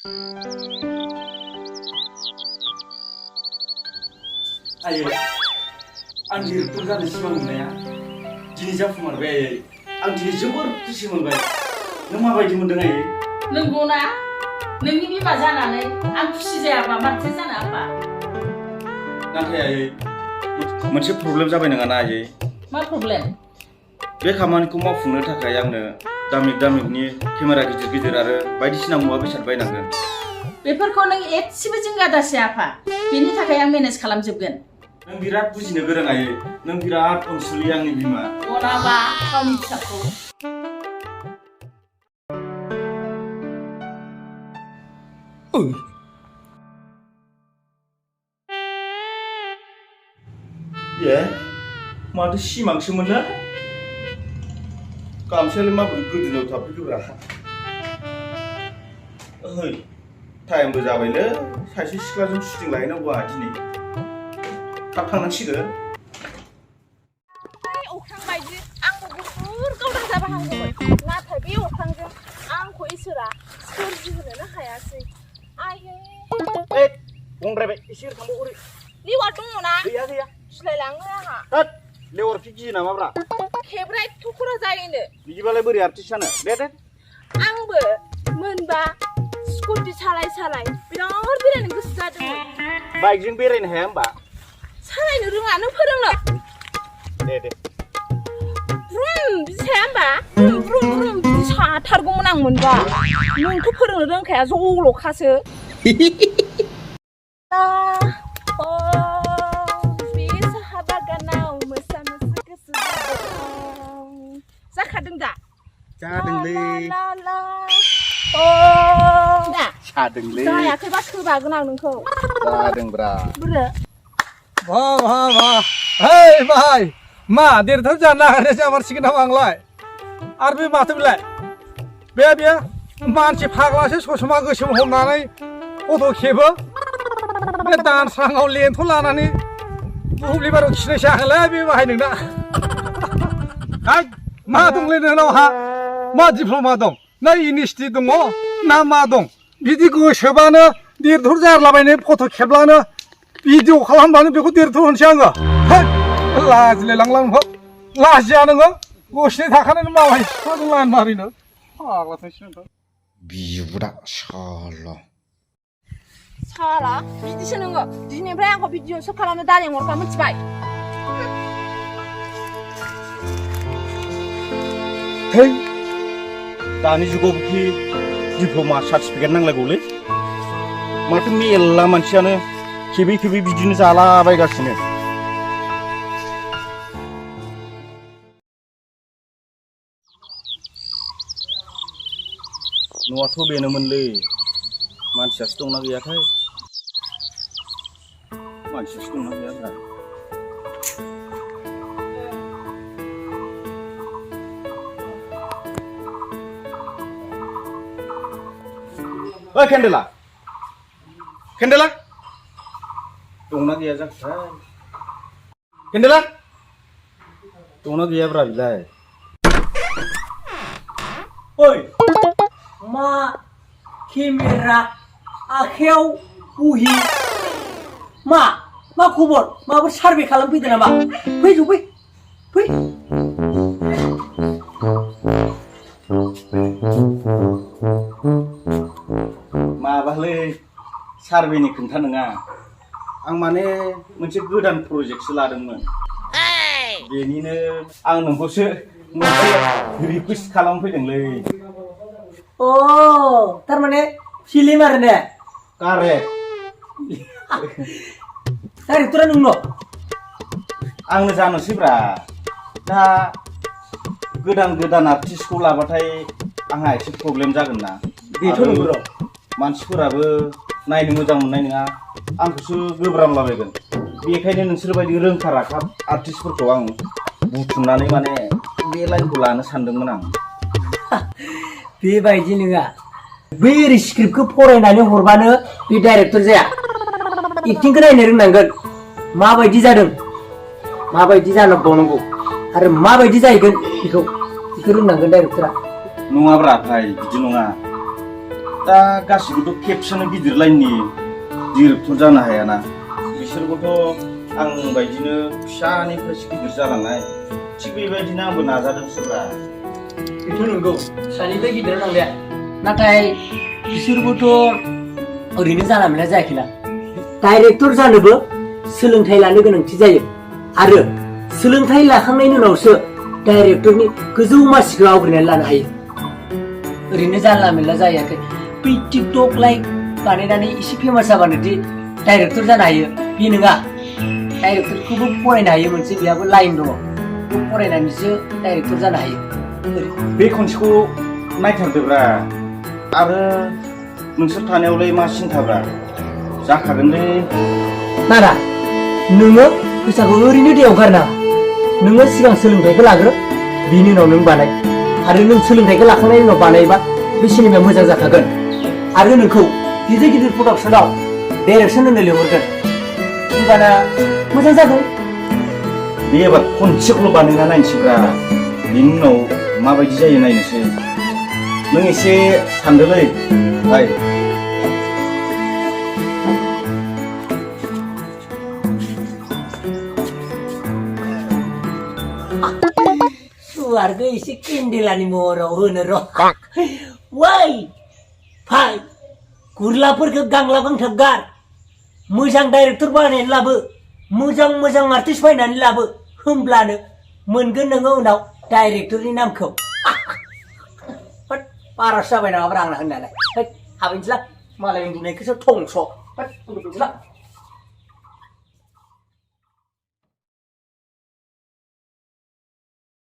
Ayo, आं director जानो सिमां नुनाया दिनै जाफुंमारबाय आयै। आं दिनै जोबोर खुसि मोनबाय। नों माबायदि मोनदों आयै? नंगौना? नोंनि बिमा जानानै आं खुसि जायाबा माथो जानो आफा? नाथाय आयै मोनसे प्रब्लेम जाबाय नङाना आयै? मा प्रब्लेम? बे खामानिखौ मावफुंनो थाखाय आंनो दामिकनि केमेरा गिदिर आरो बायदिसिना मुवा बेसाद बायनांगोन। बेफोरखौ नों एसेबो जिंगा दासै आफा। बेनि थाखाय आं मेनेज खालामजोबगोन। नों बिराद बुजिनो गोरों आयै। नों बिराद अनसुलि आंनि बिमा। अनाबा गावनि फिसाखौ। ए माथो सिमांसोमोन ना? गामसायालाय माबोरै गोदोनायाव थाफैखोब्रा? ओइ टाइमबो जाबायलै, सासे सिख्लाजों शुटिं लाहैनांगौ आंहा दिनै। थाब थांनांसिगोन। बै अख्रां बायदि आंबो गुफुर गावदां जाबाहांगौमोन, नाथाय बे अख्रांजों आंखौ इसोरा सोरजिहोनोनो हायासै। आयै बुंद्रायबाय, एसे थांबाव ओरै। लेवार दङना? गैया। सिलायलाङो आंहा। होद लेवारखौ गियो नामाब्रा? खेब्रा एथ' खरा जायोनो। बिदिबालाय बोरै आर्टिस्ट जानो? दे। आंबो मोनबा स्कुटि सालाय बिराद बेरायनो गोसो जादोंमोन। बाइकजों बेरायनो हाया होमबा? सालायनो रोङा, नों फोरोंनो। दे। ब्रुम बिदि साया होमबा? ब्रुम बिदि साथारगौमोन आं मोनबा। नोंथ' फोरोंनो रोंखाया, जल'खासो। बे साहा बागानाव मोसा गोसो जाखादों दा? जादोंलै। जादोंलै। जायाखैबा सोबागोन आं नोंखौ। जादोंब्रा। बोरो? वाह hey भाई मा देरथार जानो नागिरनाया जामारसिगोन नामा आंलाय? आरो बे माथो बेलाय? बे मानसि फाग्लासो ससमा गोसोम हमनानै फट' खेबो। बे दानस्राङाव लेन्थ' लानानै दुब्लि बारियाव खिनायसो आंलाय बे बाहाय नोंना। मा दंलै नोंनावहा? मा डिप्ल'मा दं? ना इउनिभार्सिटि दङ ना मा दं? बिदि गोसोबानो देरथार जारलाबायनो फट' खेबलानो भिडिअ खालामबानो बेखौ देरथार होनसै आङो। लाजिलाय लांलां नोंखौ। लाजिया नोङो? गसनै थाखानानै मावहाय सिख्लाजों लाइन मारिनो। फाग्लासो नोंखौ। बिबुदा साला बिदिसो नोङो। दिनैनिफ्राय आंखौ भिडिअ सो खालामनो दा लेंहरखा, मिथिबाय? थै दानि जुगावखि डिप्ल'मा सार्टिफिकेट नांलायगौलै। माथो मेल्ला मानसियानो खेबै बिदिनो जालाबायगासिनो। न'आथ' बेनोमोनलै, मानसियासो दंना गैयाथाय? मानसियासो दंना गैयाब्रा? ओइ केन्डेला दंना गैया जाखोथाय? केन्डेला दंना गैयाब्रा बिलाय? ओइ मा केमेरा आखायाव बहि मा खबर? माबाफोर सार्भे खालामफैदों नामा? फै माबालै सार्भेनि खोन्था नङा, आं माने मोनसे गोदान प्रजेक्टसो लादोंमोन। बेनिनो आं नोंखौसो मोनसे रिकुवेस्ट खालामफैदोंलै। थारमाने फिल्म आरो ने? कारेक्ट। डाइरेक्टरा नोंनो? आंनो जानोसैब्रा। दा गोदान आर्टिस्टखौ लाबाथाय आंहा एसे प्रब्लेम जागोन ना। बेथ' नंगौ। मानसिफोराबो नायनो मोजां मोननाय नङा, आंखौसो गोब्रामलाबायगोन। बेखायनो नोंसोर बायदि रोंखा राखा आर्टिस्टफोरखौ आं बुथुमनानै माने बे लाइनखौ लानो सानदोंमोन आं। बेबायदि नङा। बै स्क्रिप्टखौ फरायनानै हरबानो बे डाइरेक्टर जाया। एक्टिंखौ नायनो रोंनांगोन। माबायदि जादों, माबायदि जानांगौ आरो माबायदि जाहैगोन बेखौ रोंनांगोन डाइरेक्टरा। नङाब्रा भाई, बिदि नङा। दा गासिबोथ' खेबसेनो गिदिर लाइननि डिरेक्टर जानो हायाना बिसोरखौथ' आं बायदिनो फिसानिफ्रायसो गिदिर जालांनाय थिग बेबायदिनो आंबो नाजादों सोरबा बेथ' नंगौ फिसानिफ्राय गिदिर नांलाया नाथाय बिसोरबोथ' ओरैनो जाना मोनना जायाखैना डाइरेक्टर जानोबो सोलोंथाइ लानो गोनांथि जायो आरो सोलोंथाइ लाखांनायनि उनावसो डाइरेक्टरनि गोजौ मासिखौ आवग्रिनानै लानो हायो ओरैनो जानला मोनला जायाखै बै टिकटक लाइक बानायनानै एसे फेमास जाबानो दि डाइरेक्टर जानो हायो बे नङा डाइरेक्टरखौबो फरायनो हायो मोनसे बेहाबो लाइन दङ बेखौ फरायनानैसो डाइरेक्टर जानो हायो बे खनसेखौ नायथारदोब्रा आरो नोंसोर थानायावलाय मा सिन्थाब्रा जाखागोनलै नारा नोङो फैसाखौ ओरैनो दैयाव गारनाङा नोङो सिगां सोलोंथाइखौ लाग्रो बिनि उनाव नों बानाय आरो नों सोलोंथाइखौ लाखांनायनि उनाव बानायबा बे सिनेमाया मोजां जाखागोन आरो नोंखौ गिदिर गिदिर प्रडाक्सनाव डाइरेक्सन होनो लिंहरगोन होनबाना मोजां जागोन बे एबार खनसेखौल' बानायना नायनोसैब्रा बिनि उनाव माबायदि जायो नायनोसै नों एसे सानदोलै भाइ सुवारखौ एसे केन्डेलानि महराव होनो र' वै भाइ गुरलाफोरखौ गांला गांथाब गार मोजां डाइरेक्टर बानायनानै लाबो मोजां मोजां आर्टिस्ट बायनानै लाबो होमब्लानो मोनगोन नोङो उनाव डाइरेक्टरनि नामखौ बारासो जाबाय नामाब्रा आंना होननायालाय हाबैनोसैला मालाय उन्दुनायखौसो थंस'